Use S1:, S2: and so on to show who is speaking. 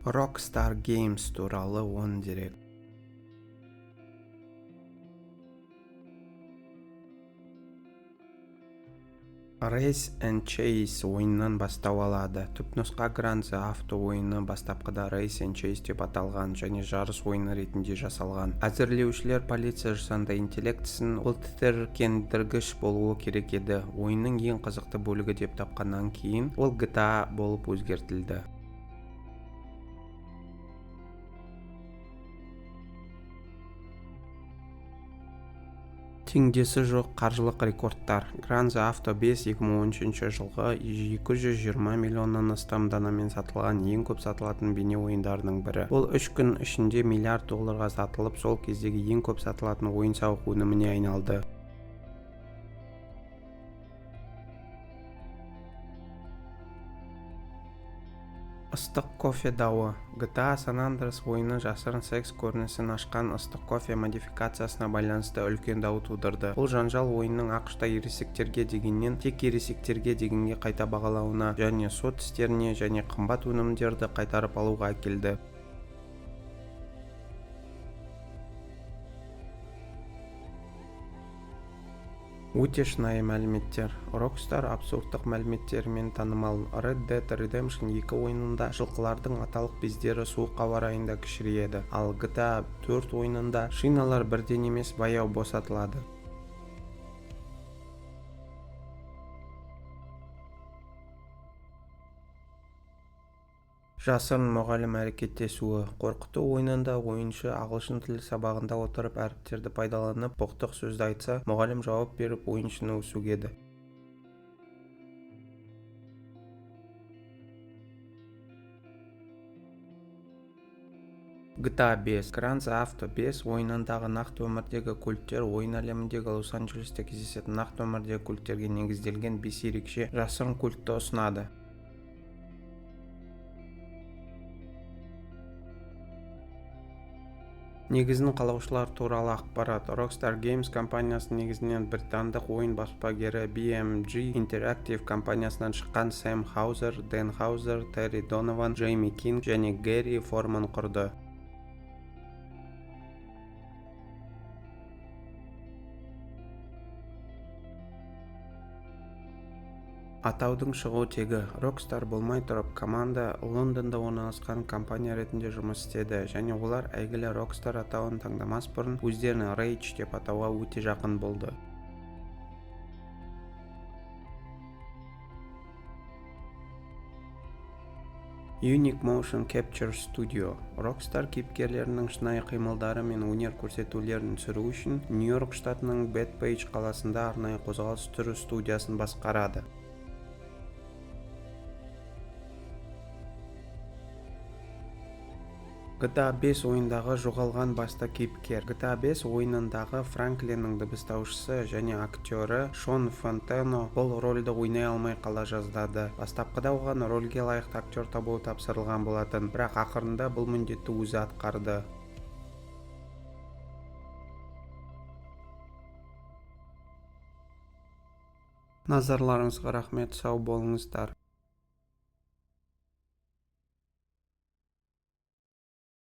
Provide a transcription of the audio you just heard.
S1: Rockstar Games туралы 10 дерек. Race and Chase ойынынан бастау алады. Түпнұсқа Grand Theft Auto ойыны бастапқыда Race and Chase деп аталған және жарыс ойыны ретінде жасалған. Әзірлеушілер полиция жасанды интеллектісін ол тітіркендіргіш болуы керек еді, ойынның ең қызықты бөлігі деп тапқаннан кейін ол GTA болып өзгертілді. Теңдесі жоқ қаржылық рекордтар. Grand Theft Auto 5 2013 жылғы 220 миллионнан астам данамен сатылған ең көп сатылатын бейне ойындарының бірі. Ол 3 күн ішінде миллиард долларға сатылып, сол кездегі ең көп сатылатын ойын-сауық өніміне айналды. Ыстық кофе дауы. GTA San Andreas ойыны жасырын секс көрінісін ашқан ыстық кофе модификациясына байланысты үлкен дау тудырды. Бұл жанжал ойынның АҚШ-та ересектерге дегеннен тек ересектерге дегенге қайта бағалауына және сот істеріне және қымбат өнімдерді қайтарып алуға әкелді. Өте шынайы мәліметтер. Rockstar абсурдтық мәліметтерімен танымал. Red Dead Redemption 2 ойынында жылқылардың аталық бездері суық ауа райында кішірейеді, ал GTA 4 ойынында шиналар бірден емес, баяу босатылады. Жасырын мұғалім әрекеттесуі. Қорқыту ойынында ойыншы ағылшын тілі сабағында отырып әріптерді пайдаланып боқтық сөзді айтса, мұғалім жауап беріп ойыншыны сөгеді. GTA 5. Grand Theft Auto 5 ойынындағы нақты өмірдегі культтер ойын әлеміндегі Лос-Анджелесте кездесетін нақты өмірдегі культтерге негізделген 5 ерекше жасырын культті ұсынады. Негізін қалаушылар туралы ақпарат. Rockstar Games компаниясын негізінен британдық ойын баспагері BMG Interactive компаниясынан шыққан Сэм Хаузер, Дэн Хаузер, Терри Донован, Джейми Кинг және Гэри Форман құрды. Атаудың шығу тегі. Rockstar болмай тұрып, команда Лондонда орналасқан компания ретінде жұмыс істеді және олар әйгілі Rockstar атауын таңдамас бұрын өздерін Rage деп атауға өте жақын болды. Unique Motion Capture Studio. Rockstar кейіпкерлерінің шынайы қимылдары мен өнер көрсетулерін түсіру үшін Нью-Йорк штатының Бетпейдж қаласында арнайы қозғалыс түсіру студиясын басқарады. GTA 5 ойындағы жоғалған басты кейіпкер. GTA 5 ойынындағы Франклиннің дыбыстаушысы және актері Шон Фонтено бұл рөлді ойнай алмай қала жаздады. Бастапқыда оған рөлге лайықты актер табу тапсырылған болатын, бірақ ақырында бұл міндетті өзі атқарды. Назарларыңызға рахмет, сау болыңыздар.